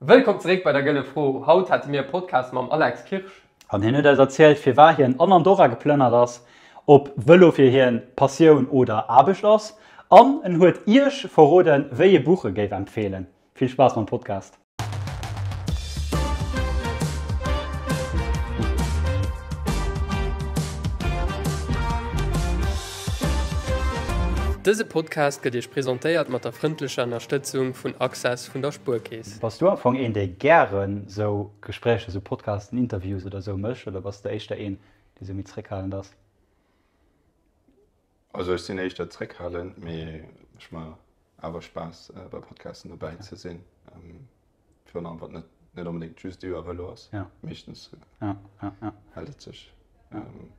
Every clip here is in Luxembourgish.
Wëllkomm zeréck bei der Gëlle Fro. Haut hate mir e Podcast mam Alex Kirsch. An hien huet eis erzielt, firwat hien an Andorra geplënnert ass, ob Vëlo fir hien Passioun oder Aarbecht ass an en huet iech verroden, wéi e Buch e géif empfeelen. Vill Spaass mam Podcast! Dëse Podcast gëtt iech presentéiert mat der frëndlecher Ënnerstëtzung vun Access vun der Spuerkeess. Bass du am Fong een, dee gären sou Gespréicher, sou Podcasten, Interviews oder sou mécht, oder bass de éischter een, dee sou méi zréckhalend ass? Also ech sinn éischter zréckhalend, mee ech ma awer Spaass bei Podcasten dobäi ze sinn. Virun allem wann et net onbedéngt just iwwer Vëlo ass. Ja. Meeschtens ja, ja, ja. hält et sech ähm,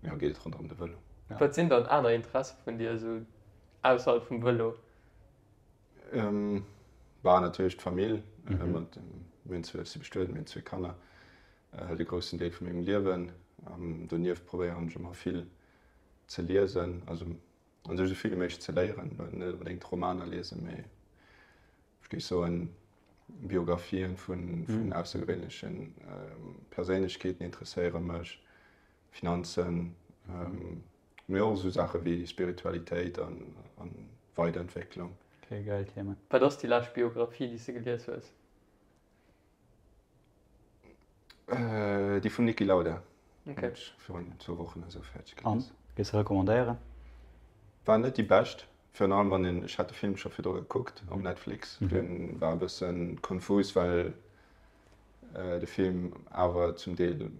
ja, geet et ronderëm de Vëlo. Ja. Wat sinn dann aner Interesse vun dir esou ausserhalb vum Vëlo? Ähm, war natierlech d'Famill. Mhm. Mat mir hunn zwee, ech si bestuet, mir hunn zwee Kanner. Hëlt e groussen Deel vu mengem Liewen. Ähm, donieft probéieren ech ëmmer vill ze liesen, also an sech esou vill wéi méiglech ze léieren. Net onbedéngt Romaner liesen, mee ech géif soen, Biographien vun, vun aussergewéinlechen Perséinlechkeeten interesséiere mech, Finanzen, mee och esou Saache wéi Spiritualitéit an, an Weiderentwécklung. Okay, geil Themen. Wat ass déi lescht Biographie, déi s de gelies hues? Déi vum Niki Lauda. Okay. Hunn ech virun zwou Wochen oder sou fäerdeg An? gelies. Géifs de recommandéieren? War net déi bescht, virun allem wann een, ech hat de Film scho virdru gekuckt op Netflix, dee war e bësse konfus, well de Film awer zum Deel e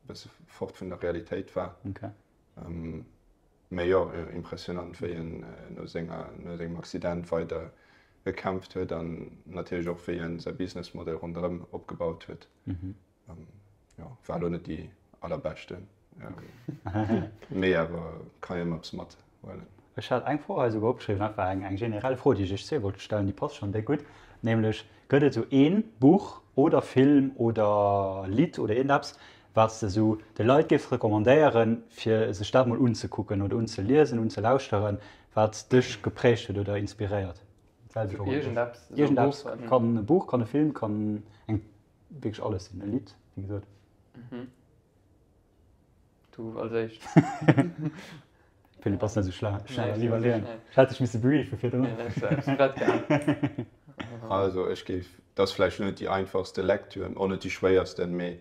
bësse fort vun der Realitéit war. Okay. Mee jo, impressionant wéi en no senger, no sengem Accident weider gekämpft huet an natierlech och wéi en säi Businessmodell ronderëm opgebaut huet. Jo, war elo net déi allerbeschten, mee awer kann een ëmmer eppes mathuelen. Ech hat eng Fro hei esouguer opgeschriwwen, dat war eng eng generell Fro, déi ech iech zwee wollt stellen, déi passt schonn déck gutt, nämlech, Gëtt et esou een Buch oder Film oder Lidd oder iergendeppes, wat s de esou de Leit géifs recommandéieren, fir sech dat mol unzekucken oder unzeliesen, unzelauschteren, wat dech geprägt huet oder inspiréiert? Esou iergendeppes, esou e Iergendeppes, Buch? Kann e Buch, kann e Film, kann eng, wierklech alles sinn, e Lidd, wéi gesot. Du als éischt. Philipp ass net esou schla schnell am Iwwerleeën. Ech hätt dech misse briefe virdrun. Also ech géif, dat ass vläicht net déi einfachste Lektür, och net déi schwéiersten, mee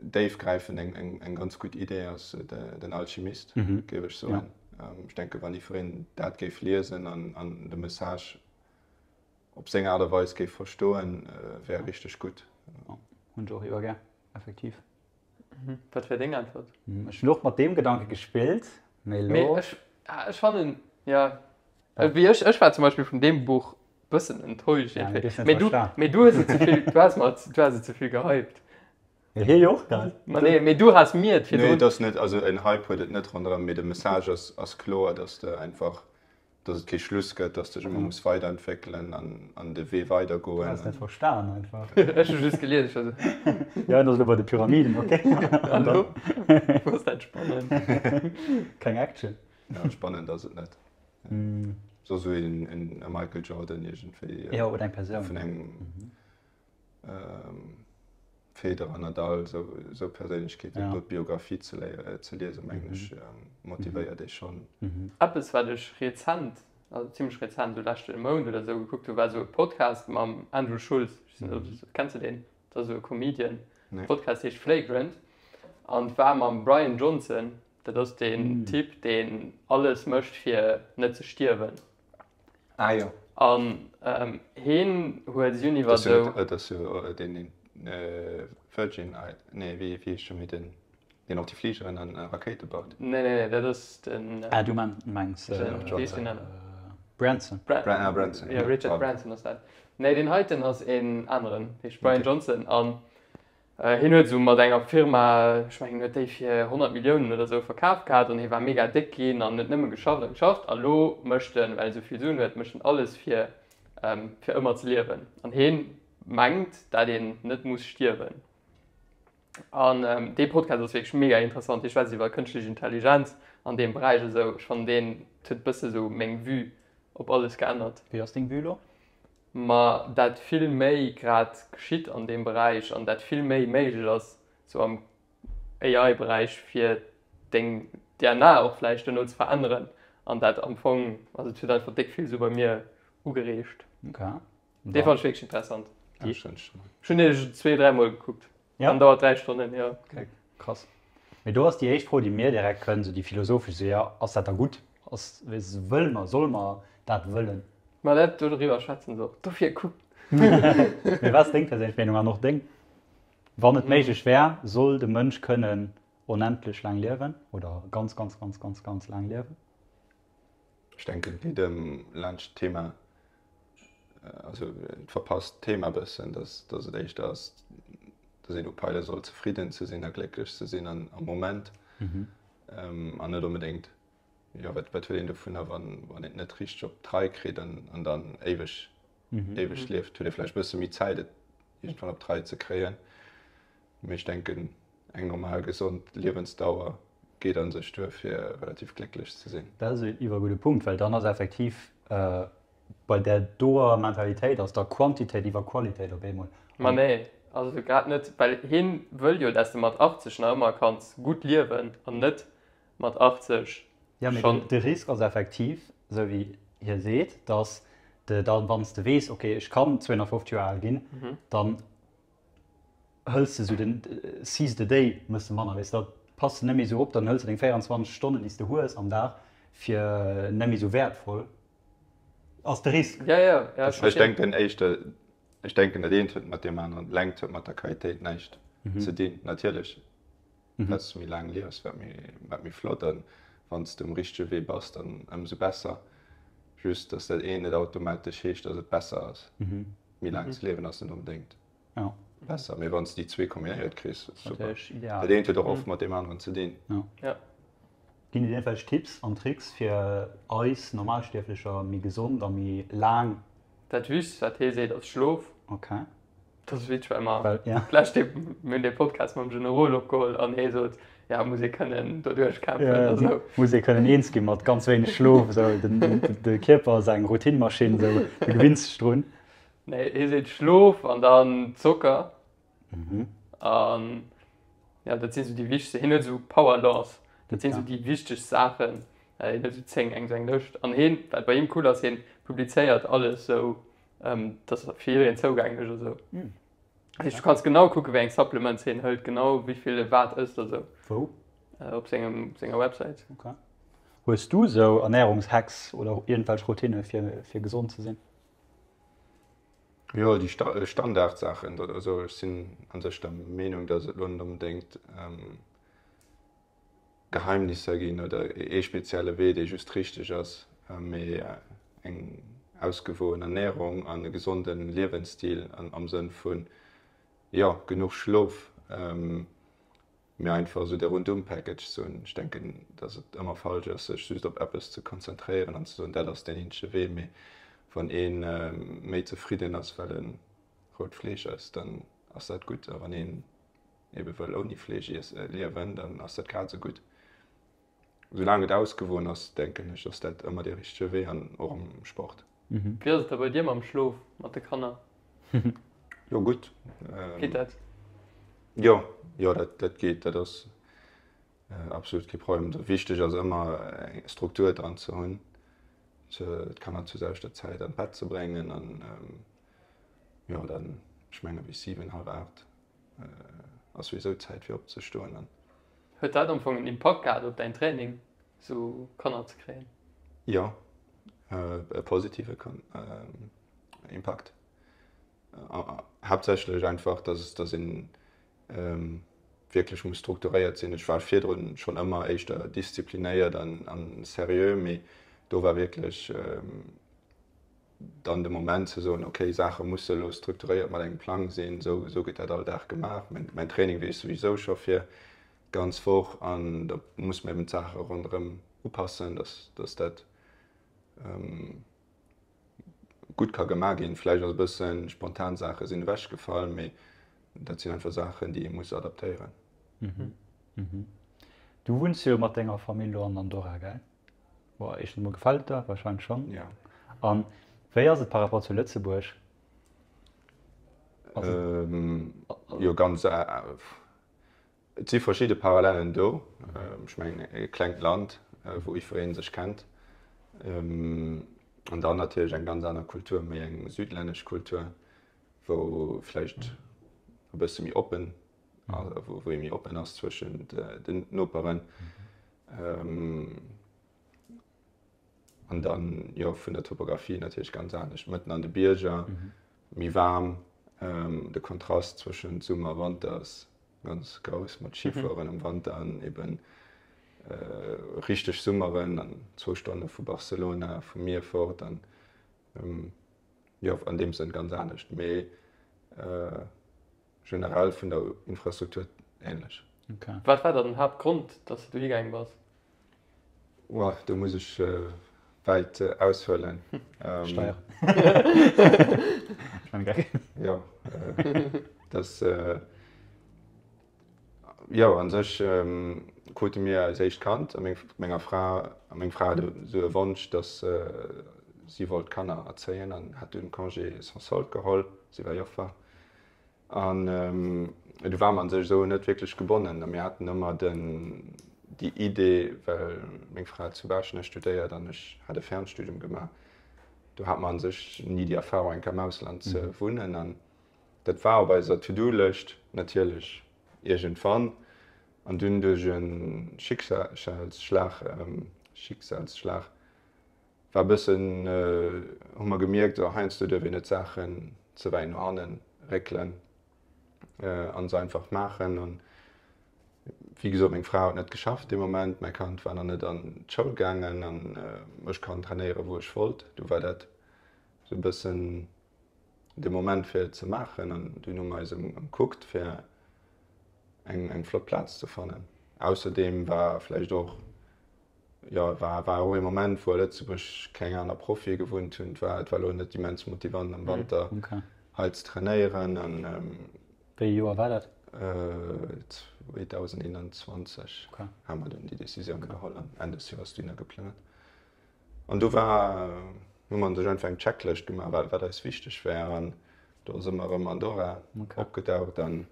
déifgräifend eng, eng, eng ganz gutt Idee ass den Alchimist, géif ech soen. Ech denke wann jiddwereen dat géif liesen an, an de Message op seng Aart a Weis géif verstoen, wär richteg gutt. Hunn ech och iwwer gär, effektiv. Wat wär deng Äntwert? Ech hunn och mat deem Gedanke gespillt, mee elo. Mee ech, ech fannen, jo, wéi ech, ech war zum Beispill vun deem Buch bëssen enttäuscht Ja, mee iergendwéi. du hues net Mee du, verstan. mee du hues et ze vill, du has mer, du has et ze vill gehypt. Mee hie jo och, gell? Ma nee, mee du has mir et Nee, virdrun. et ass net, also en Hype huet et net ronderëm, mee de Message ass, ass kloer, dass de einfach dass et kee Schluss gëtt, dass de dech ëmmer muss weiderentwéckelen an, an de Wee weidergoen. Du has net verstan einfach. Ech hu just gelies, ech war sou. Jo, en ass elo bei de Pyramiden, ok. An elo? Wou ass dat spannend? Keng Action. Ja, spannend ass et net. Soss esou een, e Michael Jordan iergendwéi. Jo, oder eng Persoun. Vun engem. Federer, Nadal, esou Perséinlechkeeten, do d'Biographie ze liesen, mengen ech, motivéiert ee schonn. Eppes, wat ech rezent, also zimmlech rezent, esou leschte Mount oder esou gekuckt hu, war esou e Podcast mam Andrew Schulz. Ech weess net, ob s, kenns de deen? Dat ass esou e Comedian. De Podcast heescht Flagrant an war mam Bryan Johnson. Dat ass deen Typ, deen alles mécht, fir net ze stierwen. Ah jo. An heen huet si hunn iwwer esou. Dat ass jo deen deen Virgin, nee wéi heescht scho méi den deen och déi Fligeren an Rakéite baut? Nee nee nee dat ass den. Ah du mengs Wéi heescht deen aneren? Branson. Ah Branson. Jo Richard Branson ass dat. Nee deen heiten ass een aneren, heescht Bryan Johnson an Hien huet esou mat enger Firma, ech mengen huet déi fir 100 Milliounen oder esou verkaf gehat an hie war mega déck ginn an huet nëmme geschafft a geschafft a lo mécht en, well en esou vill Suen huet, mécht en alles fir fir ëmmer ze liewen an hien mengt dat een net muss stierwen. An dee Podcast ass wierklech mega interessant, hie schwätzt iwwer kënschtlech Intelligenz an deem Beräich esou. Ech fannen deen huet bësse sou meng Vue op alles geännert. Wéi ass deng Vue lo? Ma dat vill méi grad geschitt an deem Beräich an dat vill méi méiglech ass, sou am AI-Beräich, fir deng DNA och vläicht duerno ze veränneren an dat am Fong, also et huet einfach déck vill sou bei mir ugereegt. Okay. Dee fand ech wierklech interessant. Ech hunn dee schon zweedräi Mol gekuckt. Ja. An dauert 3 Stonnen, jo. Okay, krass. Mee do ass déi éischt Fro, déi mir direkt kënnt, esou déi philosophesch, esou, jo, ass dat da gutt? Ass, wëlle mer, solle mer dat wëllen? Ma dat, doriwwer schwätzen se och. Dofir kuck. Mee wat ass deng perséinlech Meenung an och deng? Wann et méiglech wär, soll de Mënsch kënnen onendlech laang liewen oder ganz, ganz, ganz, ganz, ganz laang liewen? Ech denken, et geet ëm laanscht d'Thema also et verpasst d'Thema bëssen, dass dass et éischter ass, dass een upeile soll zefridden ze sinn a glécklech ze sinn an am Moment an net onbedéngt, jo wat wat huet een dovunner, wann wann een et net richteg op d'Rei kritt an an dann éiweg éiweg lieft, huet ee vläicht bësse méi Zäit et iergendwann op d'Rei ze kréien. Mee ech denken eng normal gesond Liewensdauer geet a sech duer fir relativ glécklech ze sinn. Dat ass e iwwergudde Punkt, well dann ass effektiv bei där doer Mentalitéit ass da Quantitéit iwwer Qualitéit op eemol. Ma nee, also grad net, well hien wëll jo, dass de mat 80 nach ëmmer kanns gutt liewen an net mat 80 Ja, mee schonn. de Risk ass effektiv, esou wéi hie seet, dass de dann, wann s de weess, okay, ech kann 250 Joer al ginn, dann hëls de sou den seize the day mëss de manner, weess de, da pass de net méi sou op, dann hëls de deng 24 Stonnen, déi s de hues am Dag, fir net méi sou wäertvoll. Ass de Risk. Ja, ja, ja, ech Ech verstinn. denken éischter, ech denken dat eent huet mat deem aneren, d'Längt huet mat der Qualitéit näischt ze dinn. Natierlech, wat s de méi laang liefs, wat méi, wat méi flott an wann s de um richtege Wee bass, dann ëmsou besser. Just, datt dat eent net automatesch heescht, datt et besser ass. Méi laang ze liewen ass net onbedéngt besser, mee wann s de déi zwee kombinéiert kriss, ass super. Dat eent huet och oft mat deem aneren ze dinn. Ginn et iergendwelch Tipps an Tricks fir eis Normalstierflecher méi gesond a méi laang? Dat Wichtegst wat hie seet ass Schlof. Ok. Dat ass wichteg well mer d'lescht Keer, mir hunn dee Podcast mam Generol opgeholl an hie sot, jo muss ee kënnen doduerch kämpfen a sou. Muss ee kënnen eens gi mat ganz wéineg Schlof esou. De Kierper ass eng Routine-Maschinn esou, du gewinns dech drun. Nee, hie seet Schlof an dann Zocker. An ja, dat sinn esou déi wichtegst. Hien huet esou Power Laws, dat sinn esou déi wichtegst Saachen. Hien huet esou 10, eng esou eng Lëscht. An hien, wat bei him cool ass, hien publizéiert alles esou, dat ass fir jiddereen zougänglech a sou. Dat heescht, du kanns genau kucken, wéi eng Supplements hien hëlt, genau wéi vill e wat ësst a sou. Wou? Op sengem, op senger Websäit. Okay. Hues du esou Ernärungshacks oder iergendwelch Routine fir, fir gesond ze sinn? Jo, déi Standardsaachen oder esou. Ech sinn an sech der Meenung, datt et elo net onbedéngt Geheimnisser ginn oder ee spezielle Wee, dee just richteg ass, mee eng ausgewoen Ernärung an e gesonde Liewensstil am Sënn vun, jo, genuch Schlof, mee einfach esou de Rundum-Package ze hunn. Ech denken, datt et ëmmer falsch ass, sech just op eppes ze konzentréieren an ze soen, dat ass deen eenzege Wee, mee wann ee méi zefridden ass, well e rout Fleesch ësst, dann ass dat gutt a wann een ebe wëll ouni Fleesch liewen, dann ass dat grad esou gutt. Soulaang et ausgewoen ass, denken ech, ass dat ëmmer dee richtege Wee an och am Sport. Wéi ass et da bei dir mam Schlof mat de Kanner? Jo, gutt. Geet dat? Jo, jo, dat, dat geet. Dat ass absolut kee Problem. Wichteg ass ëmmer eng Struktur dran ze hunn, d'Kanner zur selwechter Zäit an d'Bett ze bréngen an jo, dann, ech menge bis 7, hallwer 8 Ass souwisou Zäit fir opzestoen an. Huet dat am Fong en Impakt gehat op däin Training, sou Kanner ze kréien? Jo, e positive Impakt. Haaptsächlech einfach, dass dass een wierklech muss strukturéiert sinn. Ech war virdrun schonn ëmmer éischter disziplinéiert an seriö, mee do war wierklech dann de Moment ze soen, okay, Saache musse elo strukturéiert mat engem Plang sinn, esou esou gëtt dat all Dag gemaach. Mäin mäin Training weess souwisou scho fir d'ganz Woch an da muss mer eben d'Saache ronderëm upassen, dass dass dat gutt ka gemaach ginn. Vläicht ass e bësse spontan Saache sinn ewechgefall, mee dat sinn einfach Saachen, déi ee muss adaptéieren. Du wunns jo mat denger Famill lo an Andorra, gell? Boah, éischtens mol gefält et der wahrscheinlech schonn. Ja. An. Wéi ass et par rapport zu Lëtzebuerg? Jo ganz, et si verschidde Parallellen do. Ech mengen e klengt Land, wou jiddweree sech kennt. An dann natierlech eng ganz aner Kultur, méi eng südlännesch Kultur, wou vläicht e bësse méi oppen, wou ee méi oppen ass zwëschent den Noperen. An dann, jo, vun der Topographie natierlech ganz anescht, mëtten an de Bierger, méi waarm, de Kontrast zwëschent Summer a Wanter ass ganz grouss, mat Schifueren am Wanter an eben richteg Summeren an zwou Stonne vu Barcelona vum Mier fort an, jo, an deem Sënn ganz anescht, mee generell vun der Infrastruktur änlech. Wat war dann den Haaptgrond, dass de dohi gaange bass? Ouah, do muss ech wäit aushuelen. Steieren. Ech man Geck. Jo, dass, jo, an sech krute mir eis éischt Kand a menger Fra, a meng Fra hat esou e Wonsch, dass si wollt Kanner erzéien an hat dunn Congé sans solde geholl, si war Joffer. An du war mer an sech esou net wierklech gebonnen. A mir haten ëmmer den, déi Idee, well meng Fra hat zu Baaschtnech studéiert an ech hat e Fernstudium gemaach, do hat mer an sech ni déi Erfahrung eng Kéier am Ausland ze wunnen. An dat war op eiser To-do-Lëscht natierlech iergendwann. An dunn duerch e Schicksalsschlag, Schicksalsschlag, War e bëssen, hu mer gemierkt, oh heiansdo duerf een net Saachen ze wäit no hannen réckelen an se einfach maachen. An wéi gesot, meng Fra huet net geschafft dee Moment, mäi Kand war nach net an d'Schoul gaangen an ech konnt trainéieren, wou ech wollt. Du war dat esou e bëssen de Moment fir et ze maachen an dunn hu mer eis ëmkuckt fir eng eng flott Plaz ze fannen. Ausserdeem war vläicht och jo war war och ee Moment wou a Lëtzebuerg keng aner Profie gewunnt hunn. Et war et war elo net immens motivant am Wanter hei ze trainéieren an Wéi ee Joer war dat? 2021 ha mer dunn déi Decisioun geholl an Enn des Joers dunn geplënnert. An do war, hu mer sech einfach eng Checklëscht gemaach, wat, wat eis wichteg wär. An do si mer erëm Andorra opgedaucht an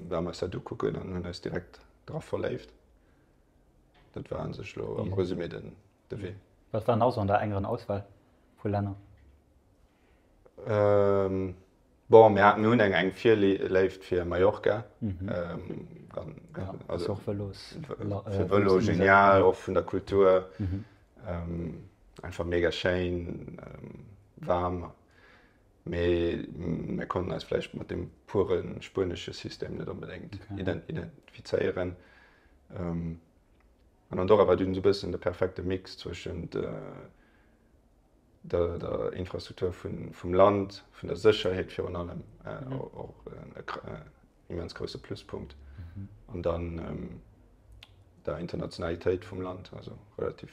war mer eis dat ukucken an hunn eis direkt dra verléift. Dat war u sech elo am Resumé den, de Wee. Wat war nach esou an der engeren Auswahl vu Länner? Bon, mir haten, mir hunn eng eng Virléift fir Mallorca. Also och Vëlos. Fir Vëlo genial, och vun der Kultur. Einfach mega schéin, waarm. Mee mir konnten eis vläicht mat dem pure spuenesche System net onbedéngt identifizéieren. An Andorra war dunn esou e bëssen de perfekte Mix zwëschent der, der Infrastruktur vun, vum Land, vun der Sécherheet virun allem, äh, och en immens grousse Pluspunkt. Mhm. An dann ähm, der Internationalitéit vum Land, also relativ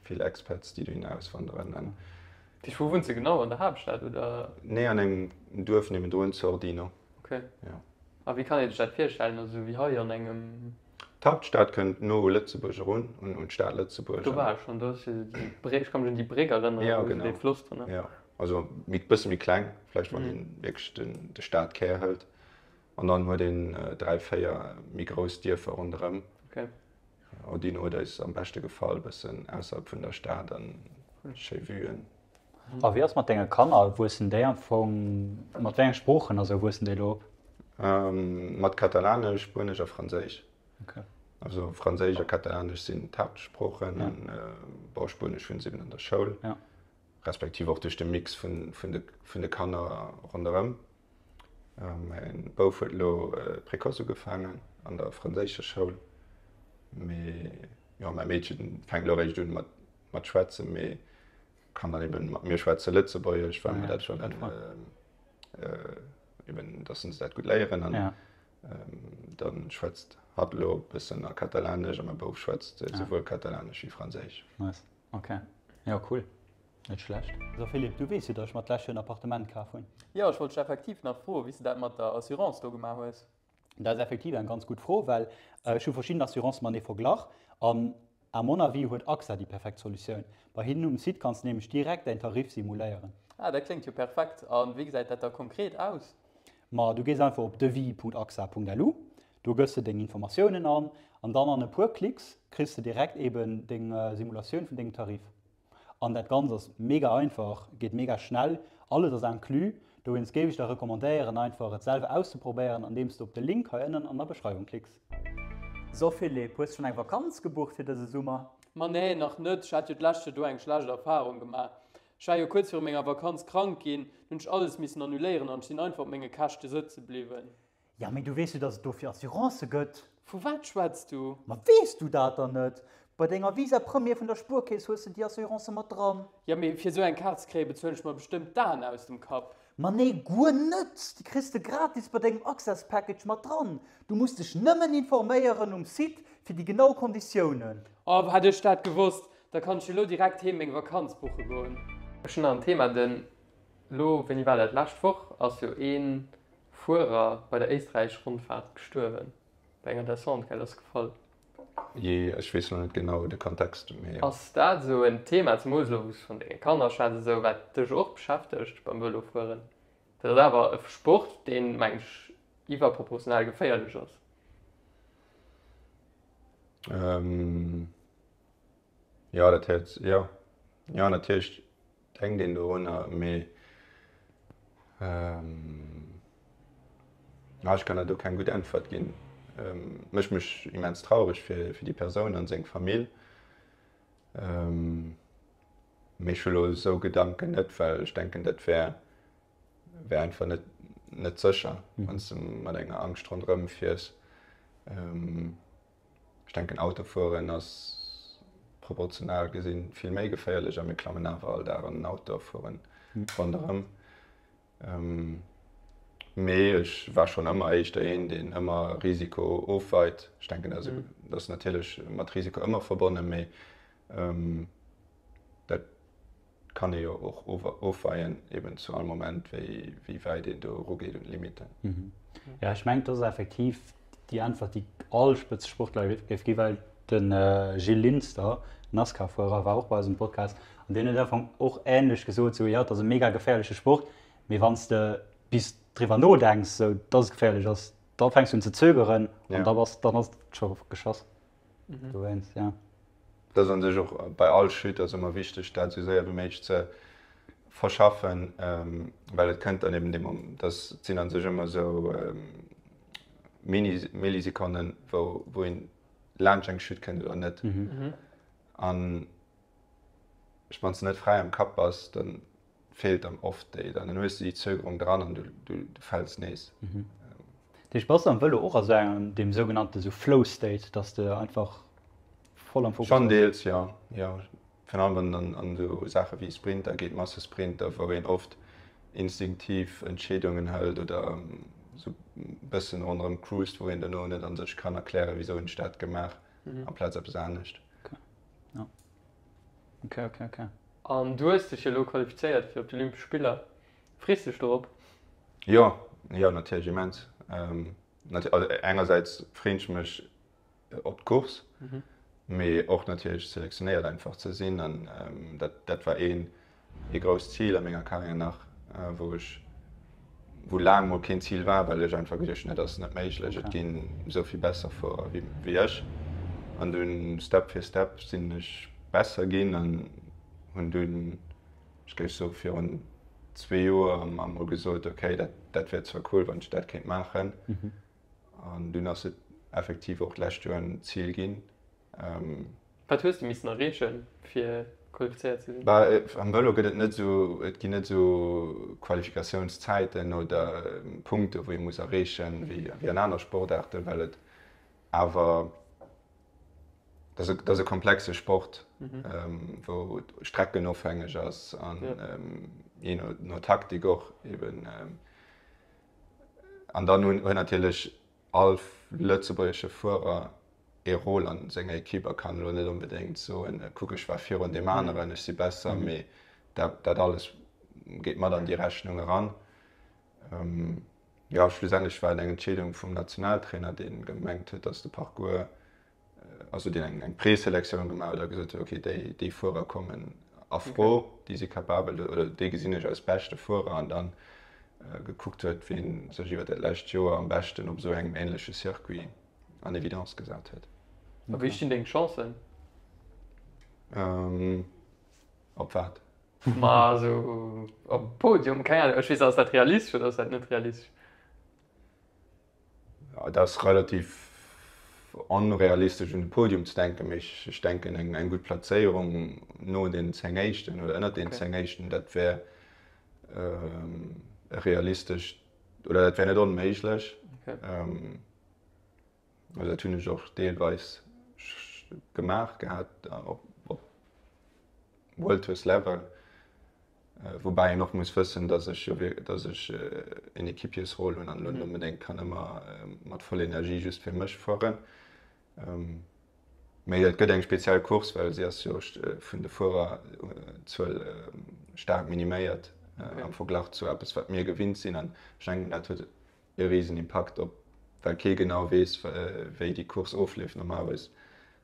vill Expats, déi dohin auswanderen. An Dich, wou wunns de genau? An der Haaptstad oder? Nee, an engem Duerf niewendrun, Zordino. Okay. Ja. A wéi kann ee sech dat virstellen? Also wéi hei an engem. D'Haaptstad kënnt no u Lëtzebuerg erun, un un d'Stad Lëtzebuerg. Do war ech schonn, do ass jo déi Bréck, ech ka mech un déi Bréck erënneren, Ja, genau. dee Floss dran ass. Ja, also méi, bësse méi kleng, vläicht wann een wierklech den, de Stadkär hëlt. An dann huet een 3, 4 méi grouss Dierfer ronderëm. Okay. Ordino huet eis am beschte gefall, bëssen ausserhalb vun der Stad an schéi Vuen. A wéi ass mat denge Kanner? Wuessen déi am Fong, mat wéi enge Sproochen a sou wuessen déi elo op? Mat Katalanesch, Spuenesch a Franséisch. Okay. Also Franséisch a Katalanesch sinn d'Haaptsproochen an bon, Spuenesch hunn se eben an der Schoul. Ja. Respektiv och duerch de Mix vun, vun de, vun de Kanner ronderëm. Mäin Bouf huet elo Précoce ugefaangen an der franséischer Schoul, mee jo, mäi Meedchen fänkt elo eréischt un mat, mat schwätzen, mee kann dann eben mat mir schwätze Lëtzebuergesch, well mer dat schon eben, dass se dat gutt léieren an ja. dann schwätzt hatt elo e bëssen a Katalanesch a mäi Bouf schwätzt souwuel Katalanesch wéi Franséisch. Nice, okay. Ja, cool. Net schlecht. So Philippe, du weess jo, dass ech mer d'lescht Joer en Appartement kaf hunn. Jo, ech wollt dech effektiv nach froen, wéi s de dat mat der Assurance do gemaach hues. Dat ass effektiv eng ganz gutt Fro, well ech hu verschidden Assurancen matenee verglach an. À mon avis huet AXA déi perfekt Solutioun. Bei hinnen um Site kanns de nämlech direkt däin Tarif simuléieren. Ah, dat kléngt jo perfekt. A wéi gesäit dat da konkret aus? Ma du gees einfach op devis.axa.lu, do gëss de deng Informatiounen an, an dann an e puer Klicks kriss de direkt eben deng Simulatioun vun dengem Tarif. An dat Ganzt ass mega einfach, geet mega schnell, alles ass inclus. Dowéinst géif ech der recommandéieren einfach et selwer auszeprobéieren andeems de op de Link hei ënnen an der Beschreiwung klicks. So Philippe, hues schonn eng Vakanz gebucht fir dëse Summer? Ma nee, nach net. Ech hat jo d'lescht Joer do eng schlecht Erfarung gemaach. Ech war jo kuerz viru menger Vakanz krank ginn, dunn hunn ech alles missen annuléieren an ech sinn einfach op menge Käschte sëtze bliwwen. Ja, mee du weess jo, dass et dofir Assurancë gëtt. Vu wat schwätz du? Ma weess du dat dann net? Bei denger Visa Premier vun der Spuerkeess hues de déi Assurance mat dran. Ja, mee fir esou eng Kaart ze kréien, bezuelen ech mer bestëmmt d'Aen aus dem Kapp. Ma nee, guer net! Déi kriss de gratis bei dengem Access Package mat dran. Du muss dech nëmmen informéieren um Site fir déi genau Konditiounen. Oh, hätt ech dat gewosst, da kann ech jo lo direkt heem meng Vakanz buche goen. Ech hunn nach en Thema, den lo, wéini war dat, lescht Woch ass jo een Fuerer bei der Éisträich-Rondfaart gestuerwen, bei enger Descente, gell, ass gefall. Jee, ech weess lo net genau de Kontext, mee. Ass dat esou en Thema, zemools elo wou s vun denge Kanner schwätz, esou wat dech och beschäftegt beim Vëlofueren? Dat ass awer e Sport, deen, meng ech, iwwerproportional geféierlech ass. Jo, dat huet, jo, jo natierlech Denkt een dorunner, mee ech kann der do keng gutt Äntwert ginn. Mécht mech immens traureg fir déi Persoun an seng Famill. Mee ech hu lo esou Gedanken net, well ech denken dat wär wär einfach net net sécher, wann s de mat enger Angscht ronderëm fiers. Ech denken Autofueren ass proportional gesinn vill méi geféierlech a mir klammen awer all Dag an den Auto a fueren ronderëm. Mee ech war schonn ëmmer éischter een, deen ëmmer Risiko ofweit. Ech denken dat ass natierlech mat Risiko ëmmer verbonnen, mee dat kann ee jo och ofweien eben zu all Moment, wéi wéi wäit een do erugeet un d'Limitten. Jo, ech mengen, dat ass effektiv déi Äntwert, déi all Spëtzesportler géif ginn, well de Gilles Linster, NASCAR-Fuerer, war och bei eis um Podcast an deen huet am Fong och änlech gesot, sou, jo, et ass e mega geféierleche Sport, mee wann s de bis driwwer nodenks, sou, dass et geféierlech ass, da fänks du un ze zögeren an da bass, dann ass et scho geschoss. Dowéinst, ja. Dat ass an sech och bei all Chute ass ëmmer wichteg, dat esou séier wéi méiglech ze verschaffen, well et kënnt dann eben dee Moment, dat sinn an sech ëmmer esou Mini Millisekonnen, wou wou een laanscht eng Chute kënnt oder net. An ech wann s de net fräi am Kapp bass, dann feelt dann oft déi, dann hues de déi Zögerung dran an du du fäls nees. Dat heescht, bass de am Vëlo och a sou engem, deem sougenannte sou Flow State, dass de einfach voll am Fokus bass? Schonn deels, jo, jo. Virun allem wann et an an esou Saache wéi Sprinter geet, Massesprinter, wou een oft instinktiv Entscheedungen hëlt oder sou bëssen ronderëm cruist, wou een dono net a sech kann erklären, wisou hunn ech dat gemaach amplaz eppes anescht. Okay, jo. Okay, okay, okay. An du hues dech jo elo qualifizéiert fir op d'Olympesch Spiller. Frees dech dorop? Jo, jo natierlech immens. Also engersäits freen ech mech op d'Course, mee och natierlech selektionéiert einfach ze sinn an dat dat war een ee grousst Zil a menger Karriär nach, wou ech, wou laang mol keen Zil war, well ech einfach geduecht hunn, dat ass net méiglech, et ginn esou vill besser Fuerer wéi ech. An dunn Step fir Step sinn ech besser ginn an hunn dunn, ech géif soe virun zwee Joer mer mol gesot, okay, dat dat wär zwar cool, wann ech dat kéint maachen. An dunn ass et effektiv och d'lescht Joer en Zil ginn. Wat hues de missen erreechen, fir qualifizéiert ze sinn? Bah, am Vëlo gëtt et net esou, et ginn net esou Qualifikatiounszäiten oder Punkte wou ee muss erreechen, wéi an aner Sportaarten, well et awer, dat ass e komplexe Sport, wou streckenofhängeg ass an jee no Taktik och eben. An dann hunn natierlech all lëtzebuergesche Fuerer ee Rôle an senger Ekipp a kann elo net onbedéngt soen, kuck ech war virun deem aneren, ech si besser, mee dat dat alles geet mat an déi Rechnung eran. Jo, schlussendlech war et eng Entscheedung vum Nationaltrainer, dee gemengt huet, datt de Parcours. Also deen eng eng Preselektioun gemaach huet a gesot huet, okay, déi déi Fuerer kommen a Fro, déi si capabel oder déi gesinn ech als beschte Fuerer an dann gekuckt huet, wien sech iwwer dat lescht Joer am beschten op esou engem änleche Circuit an Evidence gesat huet. A wéi stinn deng Chancen? Op wat? Ma esou op Podium, keng Ahnung, ech weess, ass dat realistesch oder ass dat net realistesch? Et ass relativ onrealistesch un de Podium ze denken, mee ech denken eng gutt Plazéierung no den 10 éischten oder ënnert den 10 éischten, dat wär e realistescht oder dat wär net onméiglech. Also dat hunn ech och deelweis gemaach gehat op World Tours Level. Woubäi een och muss wëssen, datt ech jo datt ech en Equipiersrôle hunn an elo net onbedéngt kann ëmmer mat voll Energie just fir mech fueren. Mee et gëtt eng speziell Course, well si ass jo vun de Fuererzuel staark miniméiert am Verglach zu eppes wat mir gewinnt sinn. An ech denken dat huet e risen Impakt op, well kee genau weess wéi déi Course ofleeft. Normalerweis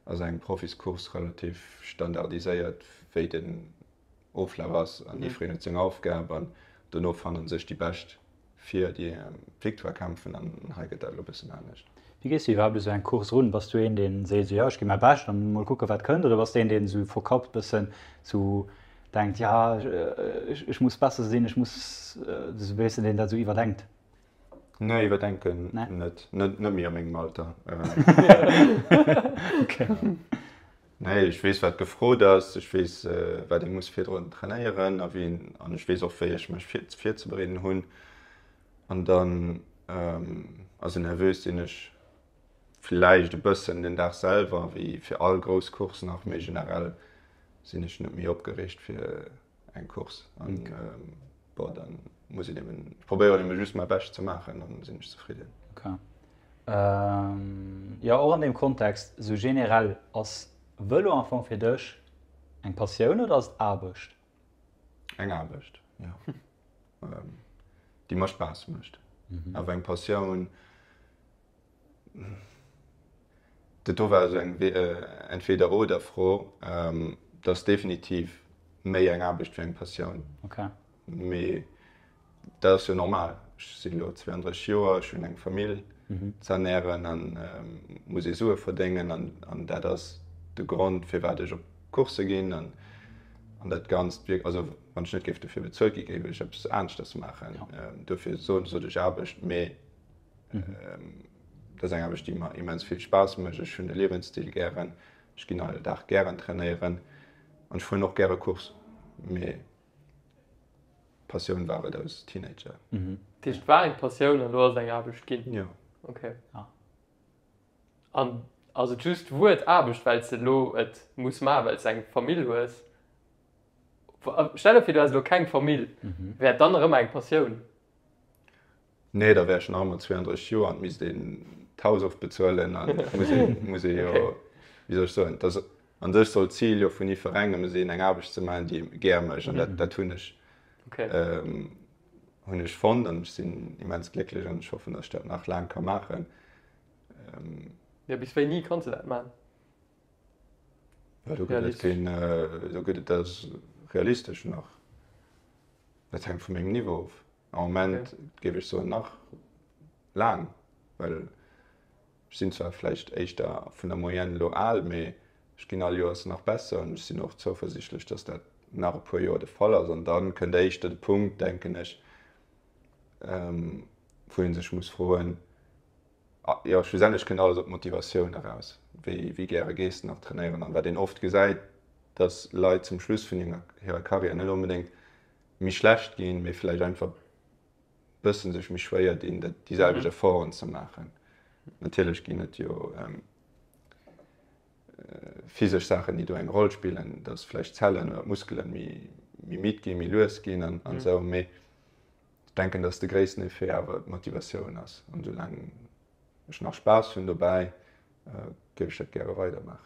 ass eng Profiscourse relativ standardiséiert wéi den Oflaf ass an jiddwereen huet seng Aufgab an dono fannen sech déi Bescht fir déi Victoire kämpfen an hei gëtt dat elo e bëssen anescht. Wéi gees du iwwerhaapt u sou eng Course erun? Bass du een deen seet sou jo ech gi mäi Bescht an mol kucke wat kënnt oder bass de een deen sou verkappt bëssen sou denkt ja ech muss besser sinn, ech muss sou weess de deen dat sou iwwerdenkt? Nee, iwwerdenken net, net méi a mengem Alter. Nee, ech weess wat gefrot ass, ech weess wat ee muss virdrun trainéieren a wéi een, an ech weess och wéi ech mech vir virzebereeden hunn. An dann also nervös sinn ech villäicht e bëssen den Dag selwer, wéi fir all grouss Course nach, mee generell sinn ech net méi opgereegt fir eng Course an bon dann muss een eben, ech probéieren eben just mäi Bescht ze maachen, dann sinn ech zefridden. Okay. Jo, och an deem Kontext, esou generell, ass Vëlo am Fong fir dech eng Passioun oder ass et Aarbecht? Eng Aarbecht, jo. Déi mer Spaass mécht. Awer eng Passioun, Dat do war esou eng Entweder-oder-Fro. Dat ass definitiv méi eng Aarbecht wéi eng Passioun. Mee dat ass jo normal. Ech sinn elo 32 Joer, ech hunn eng Famill ze ernären a muss ee Sue verdéngen. An dat ass de Grond, firwat ech op Coursse ginn an dat Ganzt. Also wann ech net géif dofir bezuelt ginn, géif ech eppes aneschters maachen. Dofir sot ech Aarbecht. Mee Dat ass eng Aarbecht, déi mer immens vill Spaass mécht. Ech hunn de Liewensstil gären, ech ginn all Dag gären trainéieren an ech fueren och gäre Course. Mee Passioun war et als Teenager. Dat heescht, et war eng Passioun an elo ass et eng Aarbecht ginn? Jo. Okay. An ass et just d'Wuert Aarbecht, well s de elo et muss maachen, well s de eng Famill hues? Stell der vir, du häss elo keng Famill, wär et dann nach ëmmer eng Passioun? Nee, da wär ech nach ëmmer 32 Joer an misst een d'Haus ofbezuelen an muss ee muss ee jo, wéi soll ech soen, dass an sech soll d'Zil jo vun jiferengem sinn, eng Aarbecht ze maachen, déi ee gär mécht an dat dat hunn ech hunn ech fonnt an ech sinn immens glécklech an ech hoffen, dass ech dat nach laang ka maachen. Jo, bis wéini kanns de dat maachen? Ja, do gëtt et keen, do gëtt et, dat ass realistesch nach, dat hänkt vu mengem Niveau of. Am Moment géif ech soen nach laang, well ech sinn zwar vläicht éischter vun der Moyenne elo al, mee ech ginn all Joers nach besser an ech sinn och zouversichtlech, datt dat nach e puer Joer de Fall ass. An da kënnt éischter de Punkt, denken ech, wou ee sech muss froen, jo schlussendlech kënnt alles op d'Motivatioun eraus, wéi wéi gäre gees de nach trainéieren. An wat een oft gesäit, datt Leit zum Schluss vun hirer Karriär net onbedéngt méi schlecht ginn, mee vläicht einfach bëssen sech méi schwéier dinn, dat déi selwecht Efforten ze maachen. Natierlech ginn et jo physesch Saachen, déi do eng Roll spillen, dass vläicht d'Zellen oder d'Muskelen méi méi midd ginn, méi lues ginn an an esou, mee ech denken, dass de gréissten Effet awer d'Motivatioun ass. An soulaang ech nach Spaass hunn dobäi, géif ech dat gäre weidermaachen.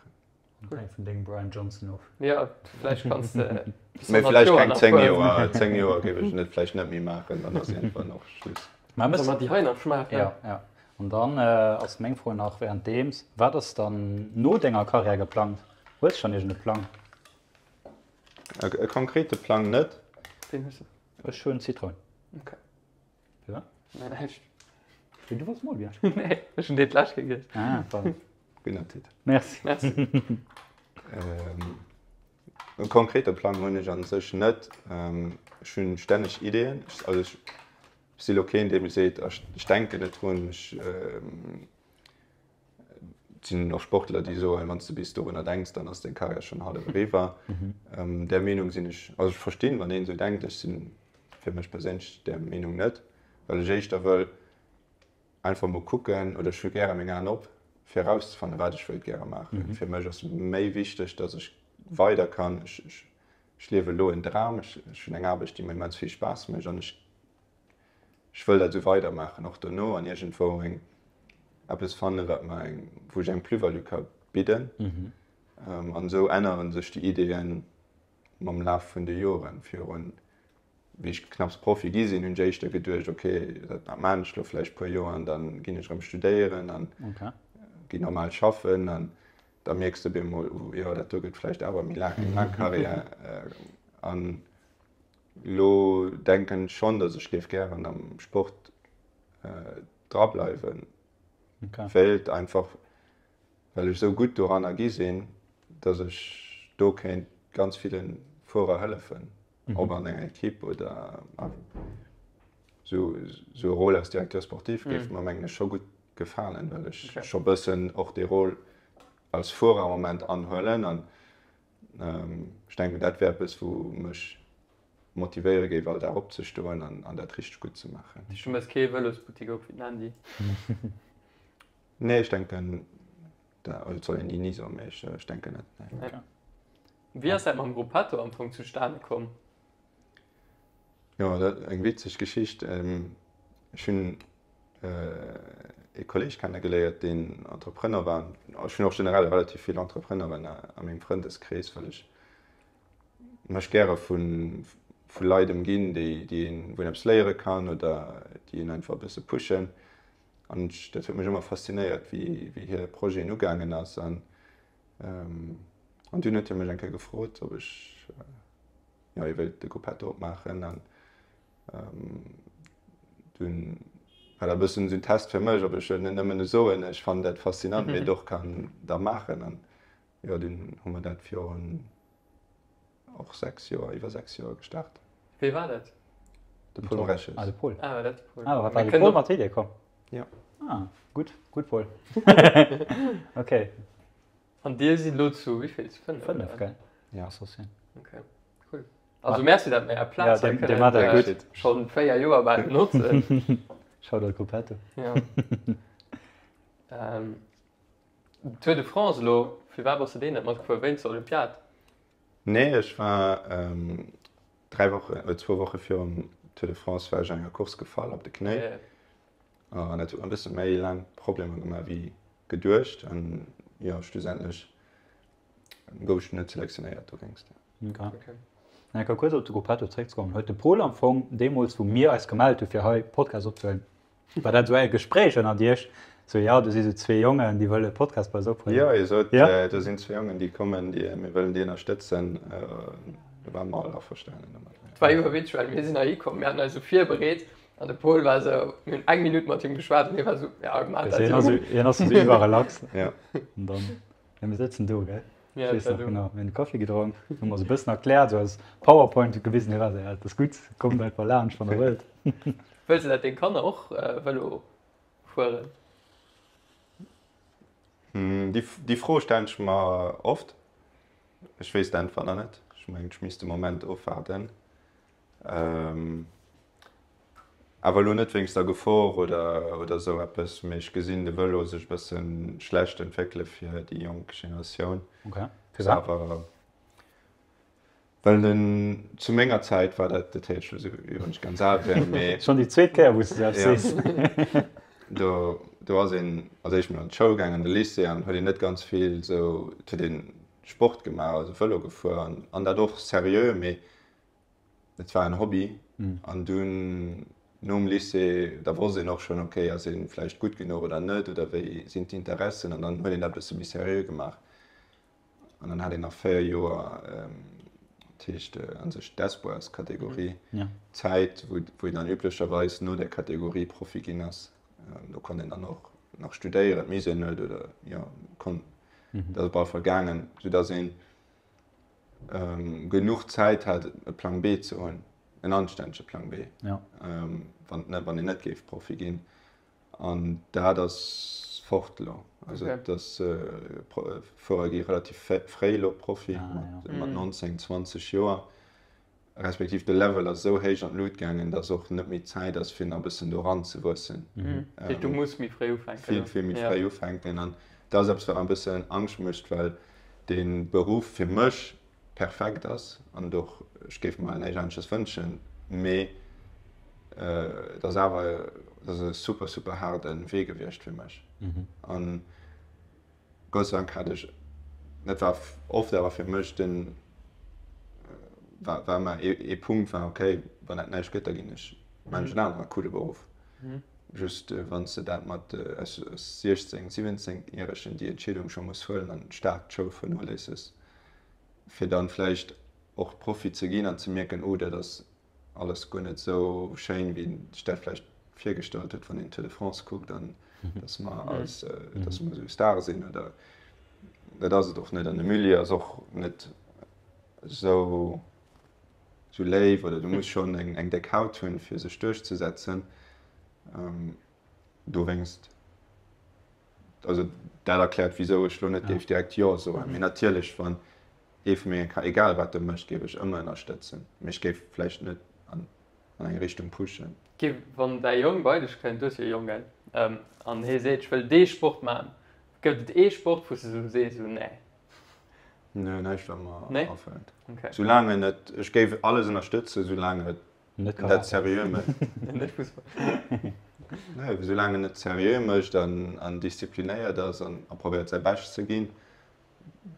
Hänkt vun dengem Brian Johnson of. Ja, vläicht kanns de bis Mee 100 vläicht Joer keng nach 10 fueren. Joer, 10 Joer géif ech net vläicht net méi maachen, dann ass iergendwann och Schluss. Mä Solle mer déi hei nach schmaachen? Ja, ja. An dann ass meng Fro nach währenddeems, wat ass dann no denger Karriär geplangt? Hues schonn iergend e Plang? E konkrete Plang net. Ween hues de? Ech hunn Zitroun. Ok. Firwat? Nee, näischt. Wéi, du wolls Molbier? Nee, ech hunn deen d'lescht gekritt. Ah, pardon. Gudden Appetit. Merci. Merci. E konkrete Plang hunn ech an sech net. Ech hunn stänneg Ideeën. Also ech si lo keen, dee seet, ech denken net drun. Ech Et sinn och Sportler, déi soen, wann s de bis dorunner denks, dann ass deng Karriär schonn hallef eriwwer. Där Meenung sinn ech, also ech verstinn, wann een esou denkt, ech si fir mech perséinlech där Meenung net, well ech éischter wëll einfach mol kucken oder ech hu gäre meng Aen op, fir erauszefannen, wat ech wëllt gäre maachen. Fir mech ass méi wichteg, datt ech weider kann. Ech liewe elo en Dram, ech hunn eng Aarbecht, déi mir immens vill Spaass mécht an ech Ech wëll dat esou weidermaachen, och dono, an iergendwou eng eppes fannen, wat mer eng, wou ech eng Plus-value ka bidden. An esou ännere sech déi Ideeën mam Laf vun de Joren. Virun, wéi ech knapps Profi gi sinn, hunn ech éischter geduecht, ok, dat maachen ech elo vläicht e puer Joer an da ginn ech erëm studéieren an ginn normal schaffen. An da mierks de op eemol, oh jo, dat do gëtt vläicht awer méi laang, eng laang Karriär. An Lo denken ech schonn, datt ech géif gären am Sport dra bleiwen wéilt, einfach well ech esou gutt doranner gi sinn, datt ech do kéint ganz ville Fuerer hëllefen, ob an enger Ekipp oder esou e Rôle als Directeur sportif géif mer mengen ech scho gutt gefalen, well ech scho bëssen och dee Rôle als Fuerer am Moment anhuelen an Ech denken, dat wär eppes, wou mech motivéiere géif, all Dag opzestoen an dat richteg gutt ze maachen. Du méchs kee Vëlosbuttik op wéi den Andy? Nee, ech denken, also et soll een ni ni soen, mee ech denken net, nee. Wéi ass dat mam Gruppetto am Fong zustane komm? Jo, dat eng witzeg Geschicht. Ech hunn ee Kolleeg kennegeléiert, deen Entrepreneur war. Ech hunn och generell relativ vill Entrepreneuren a mengem Frëndeskrees, well ech mech gäre vu vu Leit ëmginn, déi déi een, wou een eppes léiere kann oder déi een einfach e bësse pushen. An ech, dat huet mech ëmmer faszinéiert, wéi wéi hir Projeten ugaangen ass. An an dunn huet hie mech eng Kéier gefrot, ob ech jo, hie wéilt de Gruppetto opmaachen an dunn war dat e bëssen esou en Test fir mech, ob ech net nëmmen soen, ech fannen dat faszinant, mee et och kann da maachen. An jo, dunn hu mer dat virun och 6 Joer, iwwer 6 Joer gestart. Wee war dat? De Paul Mreches. Ah, de Paul. Ah, war dat de Paul? Ah, war de Paul mat d'Idee komm? Jo. Ah, gutt, gutt Paul. Okay. An dir sidd elo zu wéivill? Zu 5? 5, gell? Ja. Associé. Okay, cool. Also merci, dat mir är Plaz ja, hei kënnen dat äh, gutt. schon 4 Joer bal benotzen. Shoutout Gruppetto. Ja. ähm, Tour de France elo, firwat bass de deen net matgefuer wéinst der Olympiad? Nee, ech war ähm, 3 Wochen, äh, zwou Woche virum Tour de France war ech an enger Course gefall op de Knéi. Yeah. An dat huet mer e bësse méi laang Problemer gemaach wéi geduecht. An jo, schlussendlech gouf ech net selektionéiert dowéinst. Okay. Eng Kéier kuerz op de Gruppetto zréckzekommen, huet de Paul am Fong deemools, wou mir eis gemellt hu fir hei Podcast opzehuelen, war dat esou e Gespréich ënnert iech, sou jo, do si sou zwee Jongen, déi wëlle Podcast bei eis ophuelen? Jo, hie sot, Ja? do sinn zwee Jongen, déi kommen, déi, mir wëllen déi ënnerstëtzen. Do ware mer all averstanen domat. Et war iwwerwitzeg, well mir sinn heihi komm, mir haten eis esou virbereet An de Paul war esou, mir hunn eng Minutt mat him geschwat an hie war esou, ja, gemaach dat Hien ass esou, hien ass esou iwwerrelax. Ja. An dann, ja, mir sëtzen do, gell? Ja, Ech weess war nach do. genau, mir hunn de Kaffi gedronk, hu mer esou e bëssen erkläert, esou eis Powerpoint gewisen, hie war esou, ja, et ass gutt, kommt einfach laanscht, wann der wëllt. Wëlls de dat deng Kanner och Vëlo fueren? Déi, déi Fro stellen ech mer oft. Ech weess d'Äntwert nach net. Ech mengen, ech misst de Moment ofwaarden. Awer elo net wéinst der Gefor oder oder esou eppes, mee ech gesinn de Vëlo sech e bësse schlecht entwéckele fir déi jonk Generatioun. Okay, Ass firwat? awer well den zu menger Zäit war dat, dat héiert sech elo esou wéi wann ech ganz al wär, mee. Schonn déi zweet Kéier wou s de dat Ja. sees. Do do ass een als éischt mol an d'Schoul gaangen, an de Lycée an huet een net ganz vill esou, et huet een Sport gemaach, also Vëlo gefuer an an dat och seriö, mee Et war en Hobby an dunn. Nom Lycée, da wosst een och schonn, okay, ass ee vläicht gutt genuch oder net oder wéi sinn d'Interessen an dann huet een dat e bësse méi seriö gemaach. An dann hat een nach 4 Joer, dat heescht a sech d'Espoirs-Kategorie, Zäit, wou een dann üblecherweis no där Kategorie Profi ginn ass. Do konnt een dann och nach studéieren, et misst een net oder jo, konnt, dat ass op alle Fall gaangen, soudass een genuch Zäit hat, e Plang B ze hunn, en anstännege Plang B, wann wann een net géif Profi ginn. An dat ass fort elo. Also et ass, Fuerer gi relativ fréi elo Profi, mat 19, 20 Joer. Respektiv de Level ass esou héich an d'Lut gaangen, datt och net méi Zäit ass, fir nach e bëssen do eranzewuessen. Dat heescht, du muss méi fréi ufänken. Vill, vill méi fréi ufänken. An dat ass eppes, wat mer e bëssen Angscht mécht, well dee Beruff fir mech perfekt ass an och ech géif mer näischt anesches wënschen, mee et ass awer, et ass e super, super haarde Wee gewiescht fir mech. An Gott sei Dank hat ech, dat war oft awer fir mech den, war war ëmmer ee Punkt war, okay, wann dat näischt gëtt, da ginn ech, man ech en anere coole Beruff. Just wann s de dat mat als 16, 17 Järegen déi Entscheedung scho muss huelen an staark d'Schoul vernoléisses, fir dann vläicht och Profi ze ginn an ze mierken, oh dat ass alles guer net esou schéin, wéi een sech dat vläicht virgestallt huet, wann een Tour de France kuckt an dass mer als, dass mer esou Stare sinn oder dat ass et och net. An de Milieu ass och net esou esou léif oder du muss schonn eng eng déck Haut hunn, fir sech duerchzesetzen. Dowéinst, also dat erkläert, wisou ech elo net géif direkt Jo soen. Mee natierlech, wann ee vu menge Ka, egal wat e mécht, géif ech ëmmer ënnerstëtzen, mee ech géif vläicht net an eng Richtung pushen. Gi wann däi Jong bei dech kënnt, du hues jo e Jong, gell, an hie seet, ech wëll dee Sport maachen, gëtt et ee Sport, wou s de sou sees, sou nee? Nee, näischt wat mer afält. Soulaang en net, ech géif alles ënnerstëtzen, soulaang et net seriö mécht. Net Fussball. Nee, soulaang en et seriö mécht an disziplinéiert ass an probéiert säi Bescht ze ginn.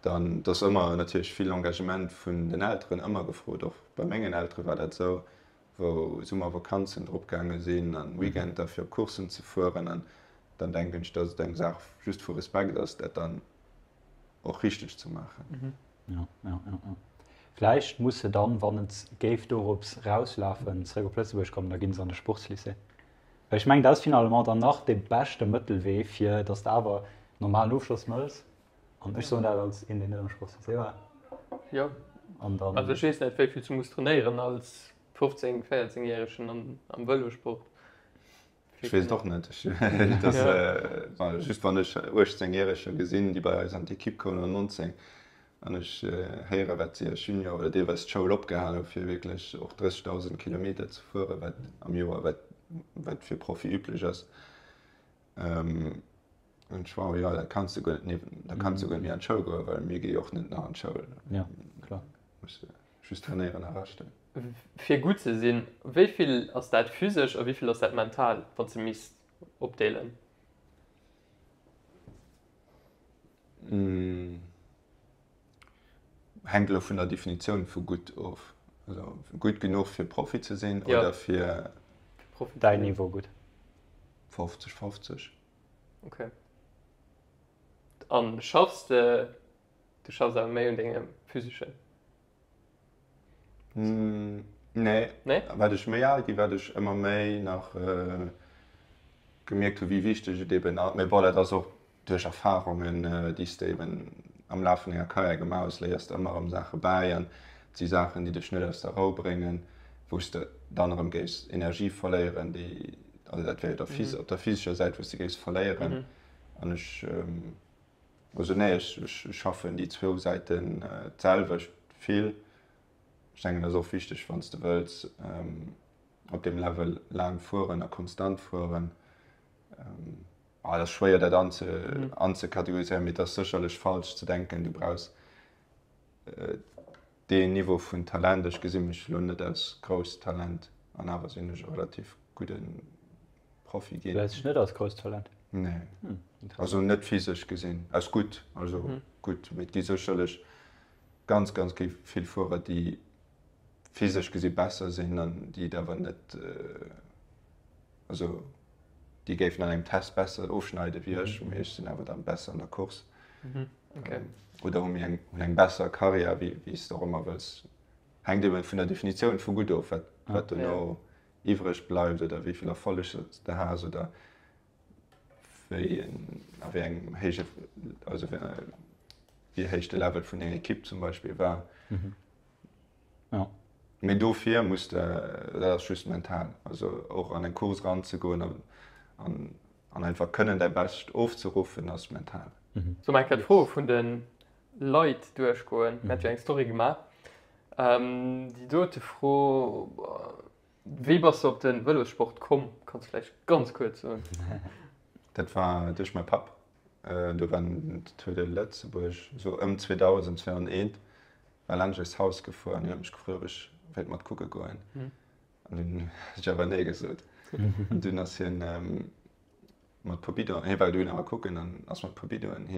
Dann, et ass ëmmer natierlech vill Engagement vun den Elteren ëmmer gefrot. Och bei mengen Eltere war dat esou, wou Summervakanzen drop gaange sinn an Weekender fir op Courssen ze fueren. An dann denken ech, datt et eng Saach just vu Respekt ass, dat dann och richteg ze maachen. Jo, jo, jo, jo. Vläicht muss se dann, wann et géif dorops rauslafen, zeréck op Lëtzebuerg kommen, da ginn se an de Sportslycée. Well ech mengen, dat ass finalement dann nach dee beschte Mëttelwee, fir datt s de awer normalen Ofschloss mëss. An ech soen dat als een, deen net am Sportslycée war. Jo. An dann. Also ech weess net, wéi vill s du muss trainéieren als 15-, 14 Järegen am, am Vëlosport. Ech weess et och net. Ech, dat ass, just wann ech 18 Järeger gesinn, déi bei eis an d'Ekipp kommen, oder 19, an ech héiere wat si als Junior oder deelweis d'Schoul opgehal hu fir wierklech och 30.000 Kilometer ze fueren, wat am Joer, wat, wat fir Profi üblech ass. An ech war, jo, dat kanns du guer net, da kanns du guer net méi an d'Schoul goen, well mir gi jo och net nach an d'Schoul. Ja, klar. Muss just trainéieren a raschten. Fir gutt ze sinn, wéi vill ass dat physesch a wéi vill ass dat mental, wann s de misst opdeelen? Hänkt elo vun der Definitioun vu gutt of. Also gutt genuch fir Profi ze sinn oder fir. Däin Niveau gutt. 50, 50. Okay. An schaffs de, du schaffs awer méi un dengem physeschen? Nee. Nee? Wat ech méi al ginn, wat ech ëmmer méi nach gemierkt hu wéi wichteg et eben ass, mee bon dat ass och duerch Erfarungen déi s de eben am Laf vun denger Karriär gemaach hues, léiers de ëmmer erëm Saache bäi an et si Saachen déi dech net aus der Rou bréngen, wou s de dann erëm géifs Energie verléieren, déi, also dat wär jo da op der physescher Säit, wou s de géifs verléieren an ech, also nee, ech schaffen déi zwou Säiten d'selwecht vill. Ech denken dat ass och wichteg wann s de wëlls op deem Level laang fueren a konstant fueren. Et ass schwéier dat anzekategoriséieren, mee et ass sécherlech falsch ze denken du brauchs deen Niveau vun Talent. Ech gesi mech elo net als grousst Talent an awer sinn ech e relativ gudde Profi ginn. Du gesäis dech net als grousst Talent? Nee, also net physesch gesinn. Als gutt, also gutt, mee et gi sécherlech ganz, ganz vill Fuerer, déi physesch gesi besser sinn an déi et awer net. Also déi géifen an engem Test besser ofschneide wéi ech, mee ech sinn awer dann besser an der Course. Okay. Oder hu mir eng, hunn eng besser Karriär, wéi wéi s de och ëmmer wëlls. Hänkt eben vun der Definitioun vu gutt of, wat wat dono iwwreg bleift oder wéi vill Erfolleg s de has oder wéi en a wéi engem héije, also wéi héich de Level vun denger Ekipp zum Beispill war. Ja. Mee dofir muss de, dat ass just mental, also och an eng Course eranzegoen an, an, an einfach kënnen däi Bescht ofzeruffen, ass mental. Soll mer eng Kéier d'Froe vun de Leit duerchgoen? Mir hate jo eng Story gemaach. Déi dote Fro, Wéi bass de op de Vëlossport komm? Kanns de vläicht ganz kuerz soen. Dat war duerch mäi Papp. Do war den Tour de Lëtzebuerg, esou ëm 2000, 2001, war laanscht eist Haus gefuer an hien huet mech gefrot, ob ech wéilt mat kucke goen. An dunn hunn ech awer nee gesot. An dunn ass hien mat puer Bidon, hie war dunn awer kucken an ass mat puer Bidonen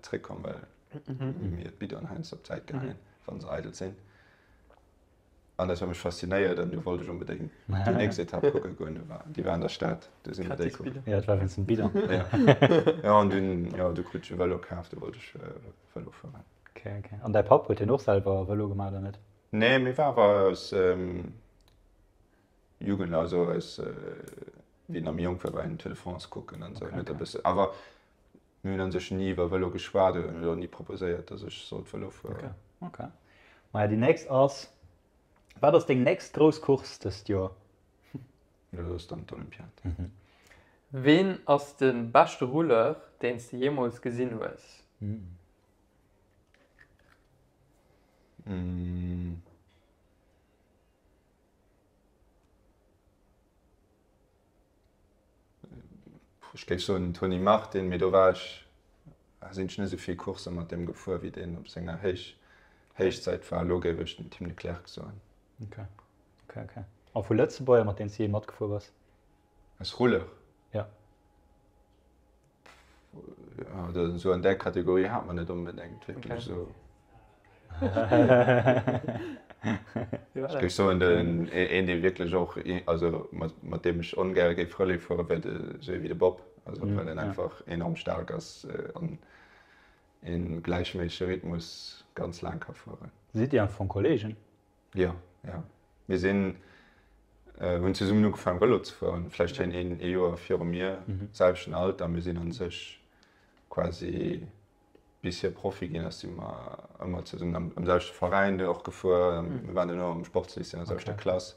zréckkomm, well mir d'Bidonen heiansdo op d'Säit geheien, wa se eidel sinn. An dat huet mech faszinéiert an du wollt ech onbedéngt déi nächst Etapp kucke goen. Du war, déi war an der Stad, du sinn mer déi kucken. Ja, dat war wéinst dem Bidon. Ja, ja an dunn, ja, du krut ech e Vëlo kaf, du wollt ech Vëlo fueren. Okay, okay. An däi Papp, huet hien och selwer Vëlo gemaach oder net? Nee, mee war awer aus Jugend, also aus wéi en nach méi jonk war, war hien Tour de France kucken an esou. Huet e bësse, awer Mir hunn an sech ni iwwer Vëlo geschwat oder en huet och ni proposéiert, datt ech sollt Vëlo fueren. Ok, ok. Maja, déi nächst ass, Wat ass deng nächst grouss Course dëst Joer? Dat ass dann d'Olympiad. Ween ass de beschte Rouleur, deen s de jeemools gesinn hues? Ech géif soen den Tony Martin, mee do war ech, sinn ech net esou vill Coursse mat deem gefuer, wéi deen op senger Héich, Héichzäit war. Elo géif ech den Tim Declercq soen. Ok, ok, ok. A vu Lëtzebuerger, mat deenen s de jee matgefuer bass? Als Rouleur? Ja. Ja, esou an där Kategorie hat mer net onbedéngt wierklech esou. Ech géif soen, den een, dee wierklech och, also mat deem ech ongäre géif Relais fueren, wär de esou ee wéi de Bob, also well en einfach enorm staark ass an ee gläichméissege Rhythmus ganz laang ka fueren. Sidd Dir am Fong Kolleegen? Jo, jo. Mir sinn, hunn zesummen ugefaangen Vëlo ze fueren, vläicht hien een ee Joer viru mir, selwechten Alter. Mir sinn an sech quasi bis hie Profi ginn ass, si mer ëmmer zesummen am, am selwechte Veräin och gefuer. Mir waren duerno am Sportslycée an der selwechter Klass.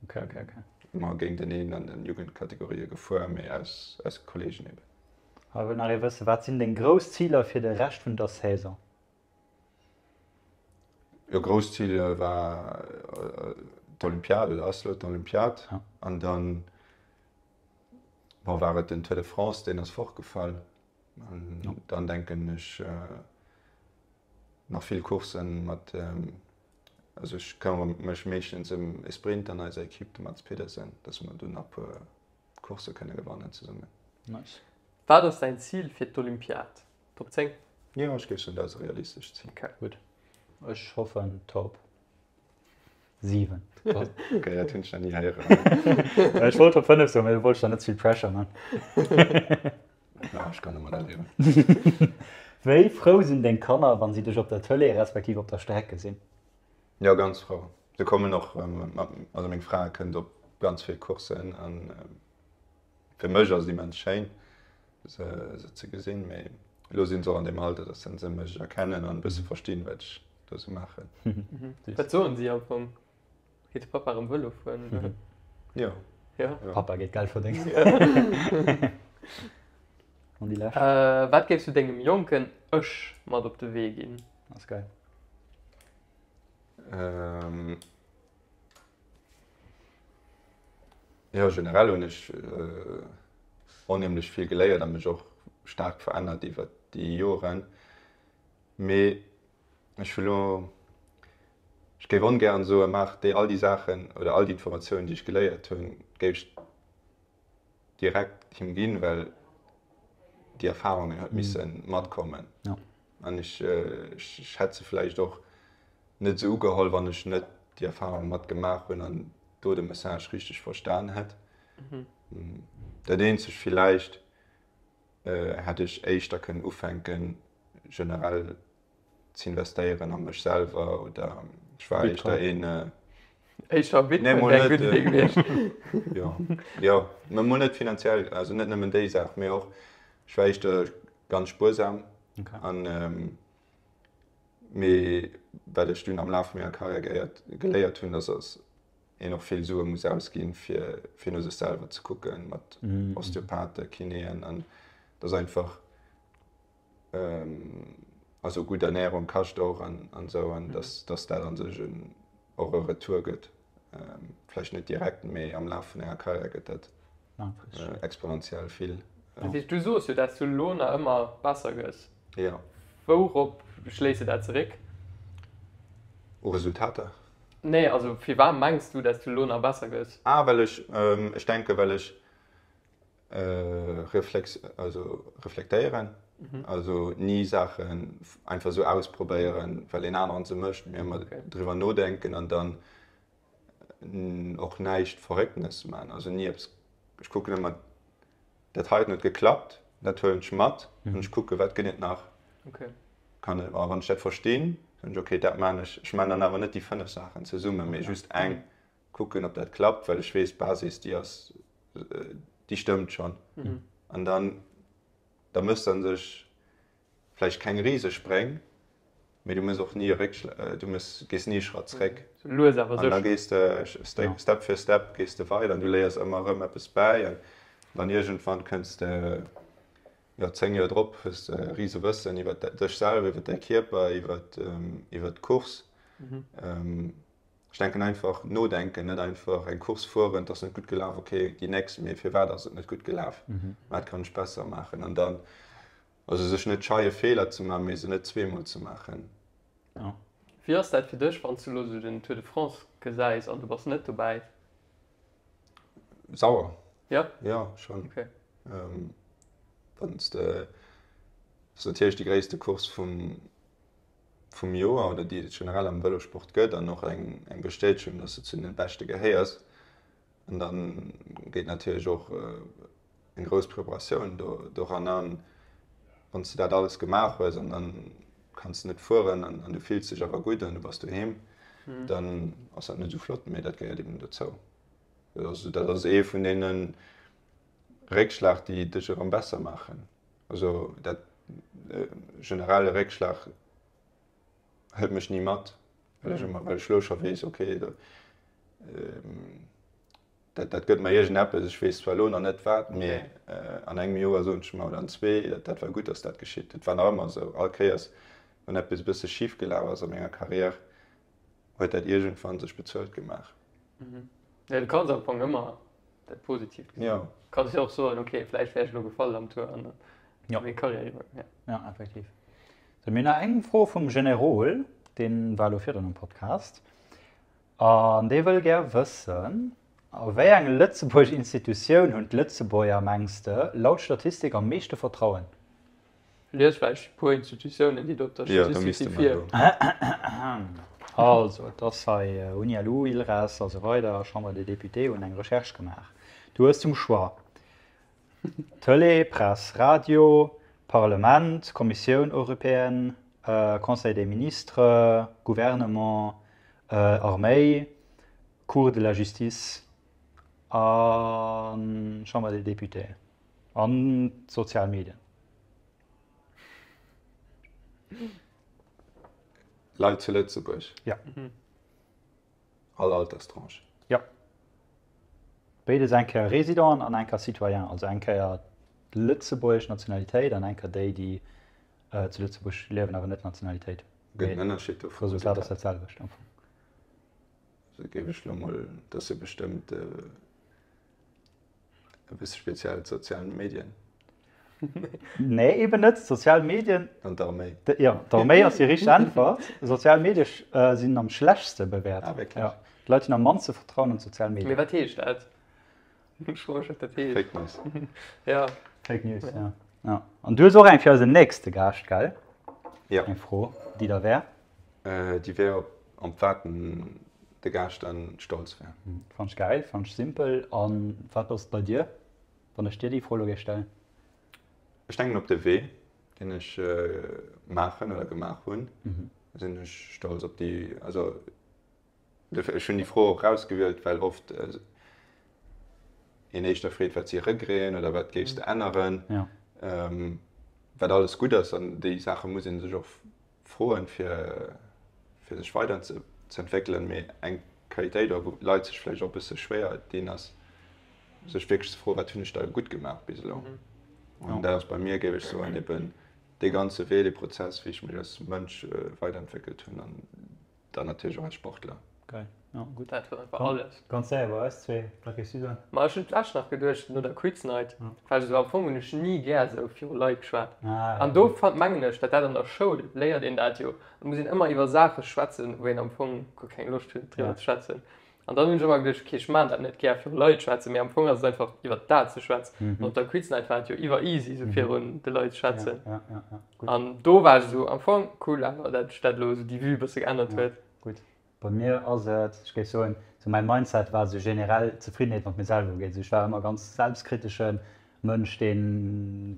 Okay, okay, okay. Ëmmer géinteneen an den Jugendkategorië gefuer, mee aus, aus Kolleegen eben. Hei wëll nach ee wëssen, Wat sinn deng grouss Ziler fir de Rescht vun der Saison? Jo, grousst Zil war d'Olympiad oder ass elo d'Olympiad. An dann, bon, war et den Tour de France, deen ass fortgefall. An dann denken ech nach vill Courssen mat, also ech këmmere mech meeschtens ëm e Sprint an eiser Ekipp, de Mads Pedersen, dass mer do nach e puer Coursse kënne gewannen zesummen. Nice. Wat ass däin Zil fir d'Olympiad? Top 10? Jo, ech géif soen, dat ass e realistescht Zil. Okay. Gutt. Ech hoffen Top 7. Okay, dat hunn ech nach ni héieren. Ech wollt Top 5 soen, mee do wollt ech der net ze vill Pressure man. Ja, ech kann domadder liewen. Wéi frou sinn deng Kanner, wann si dech op der Tëlee respektiv op der Streck gesinn? Jo, ganz frou. Se kommen och, also meng Fra kënnt op ganz vill Courssen an Fir mech ass et immens schéin se ze gesinn, mee elo sinn se och an deem Alter, dass se mech erkennen an e bësse verstinn, wat ech do sou maachen. Wat soen si am Fong? Geet de Papa erëm Vëlo fueren oder? Jo. Jo. Papa geet Geld verdéngen. An déi lescht? Wat géifs du dengem jonken Ech mat op de Wee ginn? Ass geil. Jo, generell hunn ech onheemlech vill geléiert a mech och staark verännert iwwer déi Joren. Mee ech hu lo, ech géif ongären soen, maach déi all déi Saachen oder all déi Informatiounen, déi ech geléiert hunn, géif ech direkt him ginn, well déi Erfarungen huet misse matkommen. An ech hätt se vläicht och net esou ugeholl, wann ech net déi Erfarung matgemaach hunn. do de Message richteg verstan hätt. Dat eenzegt villäicht hätt ech éischter kënnen ufänken generell z'investéieren a mech selwer oder ech war éischter een. Éischter a Bitcoin wär eng gutt Idee gewiescht. Jo, jo, mä mol net finanziell, also net nëmmen déi Saach, mee och ech war éischter ganz spuersam an mee wat ech dunn am Laf vu menger Karriär geéiert, geléiert hunn, dass ass een och vill Sue muss ausginn, fir fir no sech selwer ze kucken, mat Osteopathe, Kinéen an dass einfach also gutt Ernährung kascht och an an esou an dass dass dat an sech en och e Retour gëtt, vläicht net direkt, mee am Laf vun enger Karriär gëtt dat exponentiell vill. Dat heescht, du soos jo, dass du elo nach ëmmer besser gëss. Jo. Wourop schléiss de dat zeréck? U Resultater. Nee, also firwat mengs du, dass du elo nach besser gëss? Ah, well ech, ech denke well ech reflex, also reflektéieren, also ni Saachen einfach esou ausprobéieren, well een aneren se mécht, mee ëmmer driwwer nodenken an dann och näischt Verrécktenes man, also ni eppes, ech kucken ëmmer, dat heiten huet geklappt, dat huelen ech mat an ech kucke wat gëtt et nach, kann et, a wann ech dat verstinn, soen ech ok, dat man ech, ech man dann awer net déi 5 Saachen zesummen, mee just eng, kucken ob dat klappt, well ech weess d'Basis déi ass, déi stëmmt schonn an dann da mëss dann sech vläicht keng Risespréng, mee du mëss och ni e Réckschla, du mëss, gees ni e Schratt zréck. Lues awer sécher. An da gees de Step fir Step gees de weider an du léiers ëmmer erëm eppes bäi an dann iergendwann kënns de, jo, 10 Joer drop hues de e rise Wëssen iwwer dech selwer, iwwer däi Kierper, iwwer, iwwer d'Course. Ech denken einfach nodenken, net einfach eng Course fueren, et ass net gutt gelaf, ok, déi nächst, mee firwat ass et net gutt gelaf, wat kann ech besser maachen an dann, also sech net scheie Feeler ze maachen, mee se net zweemol ze maachen. Wéi ass dat fir dech, wann s du elo sou den Tour de France gesäis an du bass net dobäi? Sauer. Jo? Jo, schonn. Ok. Wann s de, ass natierlech déi gréisste Course vum. vum Joer oder déi et generell am Vëlosport gëtt an och eng eng Bestätegung, dass de zu den Beschte gehéiers. An dann geet natierlech och eng grouss Preparatioun do doran an. Wann s de dat alles gemaach hues an dann kanns de net fueren an an du fills dech awer gutt an du bass doheem, dann ass dat net esou flott, mee dat gehéiert eben dozou. Also dat ass ee vun deene Réckschlag, déi dech erëm besser maachen. Also dat generelle Réckschlag hëlt mech ni mat, well ech ëmmer, well ech lo scho weess, okay, dat, dat gëtt mer iergendeppes, ech weess zwar elo nach net wat, mee an engem Joer soen ech mer, oder an zwee, dat, dat war gutt, datt dat geschitt. Et war nach ëmmer esou, all Kéiers, wann eppes e bësse schif gelaf ass a menger Karriär, huet dat iergendwann sech bezuelt gemaach. Jo, du kanns am Fong ëmmer dat Positiivt gesinn. Jo. Kanns jo och soen, ok, vläicht wär ech elo gefall am Tour an dann Ja. meng Karriär iwwer. Ja. Ja, effektiv. So, mir hunn nach eng Fro vum Generol, dee war elo virdrun am Podcast. An dee wëll gär wëssen, A wéi eng Lëtzebuerg Institutioun hunn d'Lëtzebuerger, mengs de, laut Statistik am meeschte Vertrauen? Lies vläicht e puer Institutiounen, déi do op der Statistik si vir. Also, et ass hei UNILU, ILRES a sou weider, Chambre des Députés hunn eng Recherche gemaach. Du hues zum Choix, Tëlee, Press, Radio, Parlement, Kommissioun européenne, Conseil des ministres, Gouvernement, Arméi, Cour de la justice a Chambre des Députés. An d'sozial Medien. Leit zu Lëtzebuerg? Ja. All Alterstranche? Ja. Béides eng Kéier Résidenten an eng Kéier Citoyen, also eng Kéier d'lëtzebuergesch Nationalitéit an eng Kéier déi, déi zu Lëtzebuerg liewen, awer net d'Nationalitéit. Gëtt en Ënnerscheed do vum Resultat ass dat selwecht am Fong. Also géif ech lo mol, dat ass jo bestëmmt. E bësse speziell d'sozial Medien. Nee, eben net. Sozial Medien. Dann d'Arméi. Jo, d'Arméi ass déi richteg Äntwert. Sozial Medie sinn am schlechtste bewäert. Ah, wierklech? Ja. D'Leit hunn am mannste Vertrauen an d'sozial Medien. Mee wat heescht dat? Ech froe mech, wat dat heescht. Fake News. Ja. Fake News, ja. Ja. An du hues och eng fir eisen nächste Gaascht, gell? Ja. Eng Fro, déi da wär? Déi wär, op wat en. de Gaascht dann stolz wär. Fannt ech gäil, fannt ech simpel. An wat ass et bei dir, wann ech dir déi Fro elo géif stellen? Ech denken op de Wee, deen ech maachen oder gemaach hunn, sinn ech stolz op déi, also ech hunn déi Fro och rausgewielt, well oft een éischter freet, wat si Regreten oder wat géifs de änneren, wat alles gutt ass an déi Saache muss ee sech och froen, fir fir sech weider ze entwéckelen. Mee eng Qualitéit, oder wou Leit sech vläicht och e bësse schwéier dinn, ass sech wierklech ze froen, wat hunn ech da gutt gemaach bis elo? An dat ass bei mir, géif ech soen, eben dee ganze Wee, dee Prozess, wéi ech mech als Mënsch weiderentwéckelt hunn an dann natierlech och als Sportler. Geil, jo gutt. Dat war einfach alles. Ganz séier bei eis zwee, wat géifs du soen? Ma ech hunn d'lescht nach geduecht, no der Quiz Night, war ech esou, am Fong hunn ech ni gär esou viru Leit geschwat. An do mengen ech, datt dat an der Schoul léiert een dat jo, et muss een ëmmer iwwer Saache schwätzen, wou een am Fong guer keng Loscht huet driwwer ze schwätzen. An dann hunn ech ëmmer geduecht, okay, ech maan dat net gär viru Leit schwätzen, mee am Fong ass et einfach iwwer dat ze schwätzen. An op der Quiz Night war et jo iwwer easy esou virun de Leit schwätzen. An do war ech esou, am Fong cool awer, dat sech dat elo esou déi Vue e bësse geännert huet. Gutt. Bei mir ass et, ech géif soen, esou mäi Mindset wat esou generell Zefriddenheet mat mir selwer ugeet. Esou ech war ëmmer ganz selbstkritesche Mënsch, dee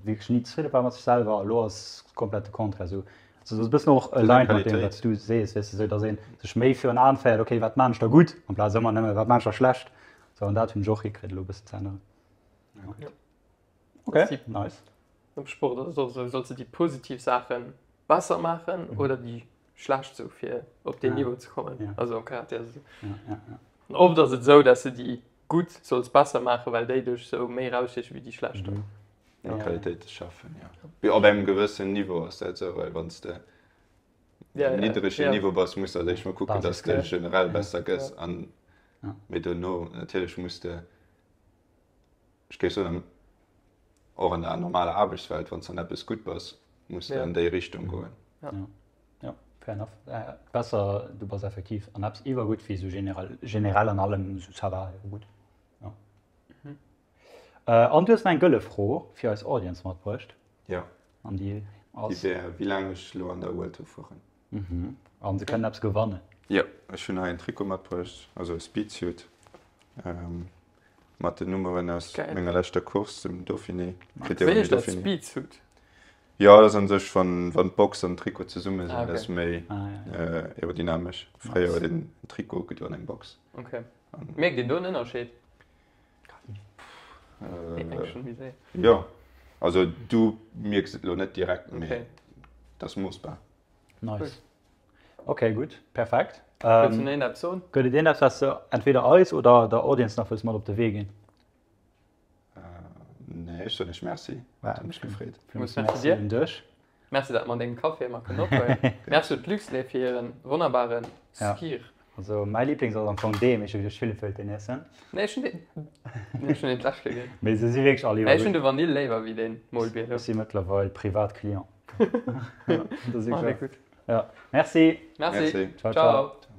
wierklech ni zefridde war mat sech selwer. A lo ass komplett de Contraire. Esou, also dat ass e bëssen och aligned mat deem, wat s du sees, weess de, esou datt ee sech méi virun Aen féiert, okay, wat maan ech da gutt, amplaz ëmmer nëmme, wat maan ech da schlecht. Esou, an dat hunn ech och hikritt elo e bëssen ze änneren. Ja. Okay, nice. Am Sport ass et och esou, solls de déi positiv Saache besser maachen oder déi schlecht sou fir op deen Niveau ze kommen. Ja. Also am Karate ass et esou. Ja, ja, ja. An oft ass et esou, dass de déi gutt solls besser maachen, well déi dech sou méi erausstieche wéi déi schlecht. Mhm. Ja, Qualitéit ze schaffen, ja. Bi op engem gewëssen Niveau ass dat esou, well wann s de Ja, ja, niddregen ja. Niveau bass, muss de als éischt mol kucken, dass de Basis, generell besser gëss an Ja. mee dono natierlech muss de, ech géif soen, am och an der normaler Aarbechtswelt, wann s de an eppes gutt bass, muss de Ja. an déi Richtung goen. Ja. Ja. Ja, fair enough. Besser du bass effektiv an eppes iwwergutt wéi sou generell, generell an allem sou ça va, jo gutt. Ja. Mhm. An du hues nach eng gëlle Fro fir eis Audience matbruecht. Ja. An déi ass? Déi wär, wéi laang ech elo an der Vuelta fueren. Mhm. An se kënnen eppes gewannen. Jo, ech hunn hei en Trikot matbruecht, also e Speedsuit mat den Nummeren aus menger leschter Course, dem Dauphiné, Critérium du Dauphiné. Speedsuit? Jo, dat ass an sech, wann d'Box an den Trikot zesumme sinn, dat ass méi aerodynamesch. Fréier huet een en Trikot gedoen an eng Box. Ok. Mierkt een do en Ënnerscheed? Jo, also du mierks et elo net direkt, mee et ass moossbar. Nice. Ok, gutt, perfekt. Wëlls du nach iergendeppes soen? Gëtt et iergendeppes, wat s de entweder eis oder der Audience nach wëlls mat op de Wee ginn? Nee, ech soen iech Merci. Et huet mech gefreet. Villmools Merci dir. Un dech. Merci, dat mer dengem Café ëmmer kënnen ophuelen. Merci un d'Luxlait fir hiren wonnerbare Skyr. Also mäi Lieblings ass am Fong dee, mee ech hu geduecht, Philippe wëllt deen iessen. Nee, ech hunn deen, ech hunn deen d'lescht Kéier ginn. Mee se si wierklech all Nee, ech iwwer hunn gutt. de Vanille léiwer wéi deen Molbier. Ech si mëttlerweil Privatclient. Dat ass Ah, wierklech dee wahr. gutt. Ja, merci. Merci. Merci. Ciao, ciao. Ciao.